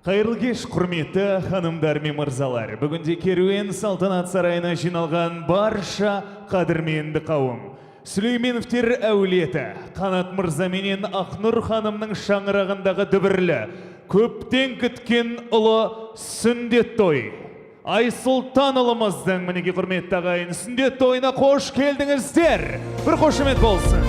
Қайырлы кеш, құрметті ханымдар мен мырзалар. Бүгінде Керуен салтанат сарайына жиналған барша қадірменді қауым. Сүлейменовтер әулеті, Қанат мырза менен Ақнұр ханымның шаңырағындағы дүбірлі, көптен күткен ұлы сүндет той. Айсұлтан ұлымыздың, мінекей, құрметті ағайын, сүндет тойына қош келдіңіздер. Бір қошемет болсын.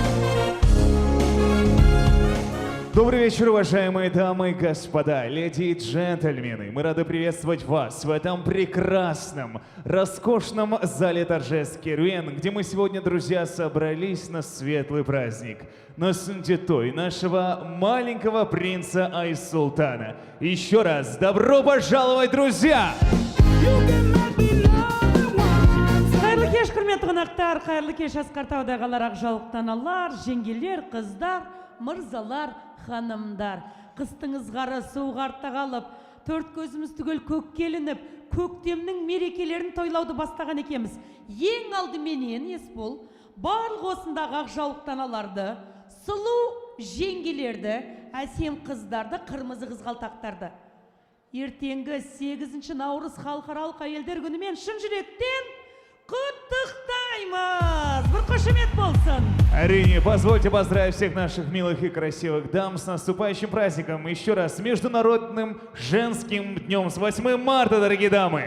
Добрый вечер, уважаемые дамы и господа, леди и джентльмены. Мы рады приветствовать вас в этом прекрасном, роскошном зале торжеств Керуен, где мы сегодня, друзья, собрались на светлый праздник, на сүндет той нашего маленького принца Айсултана. Еще раз добро пожаловать, друзья! Қайырлы кеш, құрметті қонақтар, қайырлы кеш, асқар таудай ағалар, ақ жаулықты аналар, жеңгелер, қыздар, мырзалар, ханымдар. Қыстың ызғары суық артта қалып, төрт көзіміз түгел көкке ілініп, көктемнің мерекелерін тойлауды бастаған екенбіз. Ең алдыменен, Есбол, барлық осындағы ақ жаулықты аналарды, сұлу жеңгелерді, әсем қыздарды, қырмызы қызғалдақтарды ертеңгі 8 наурыз халықаралық әйелдер күнімен шын жүректен құттықтаймыз! Бір қошемет болсын! Әрине, позвольте поздравить всех наших милых и красивых дам с наступающим праздником. Еще раз, с Международным женским днем, с 8 марта, дорогие дамы!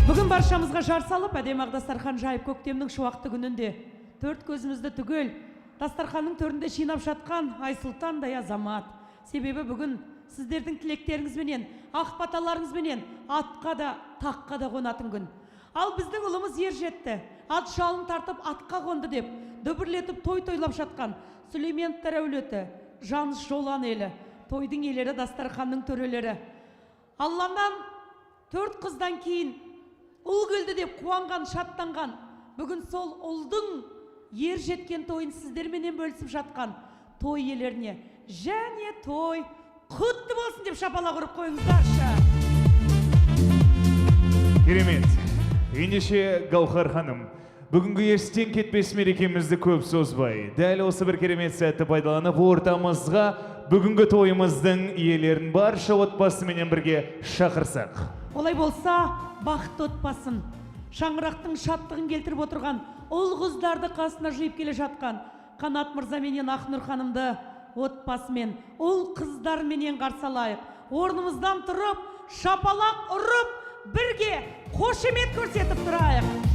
Бүгін баршамызға жар салып, әдемі ақ дастархан жайып, көктемнің шуақты күнінде төрт көзімізді түгел дастарханның төрінде жинап жатқан Айсұлтандай азамат. Себебі бүгін сіздердің тілектеріңізбенен, ақ баталарыңызбенен атқа да, таққа да қонатын күн. Ал біздің ұлымыз ер жетті, ат жалын тартып атқа қонды деп дүбірлетіп той тойлап жатқан Сүлейменовтар әулеті, Жаныс Жолан елі, тойдың иелері, дастарханның төрелері. Алламнан төрт қыздан кейін ұл келді деп қуанған, шаттанған, бүгін сол ұлдың ер жеткен тойын сіздерменен бөлісіп жатқан той иелеріне және той құтты болсын деп шапалақ ұрып қойыңыздаршы. Керемет. Ендеше, Гаухар ханым, бүгінгі естен кетпес мерекемізді көп созбай, дәл осы бір керемет сәтті пайдаланып, ортамызға бүгінгі тойымыздың иелерін барша отбасыменен бірге шақырсақ. Олай болса, бақытты отбасын, шаңырақтың шаттығын келтіріп отырған, ұл қыздарды қасына жиып келе жатқан Қанат мырза менен Ақнұр ханымды отбасымен, ұл қыздарменен қарсы алайық. Орнымыздан тұрып, шапалақ ұрып, бірге қошемет көрсетіп тұрайық.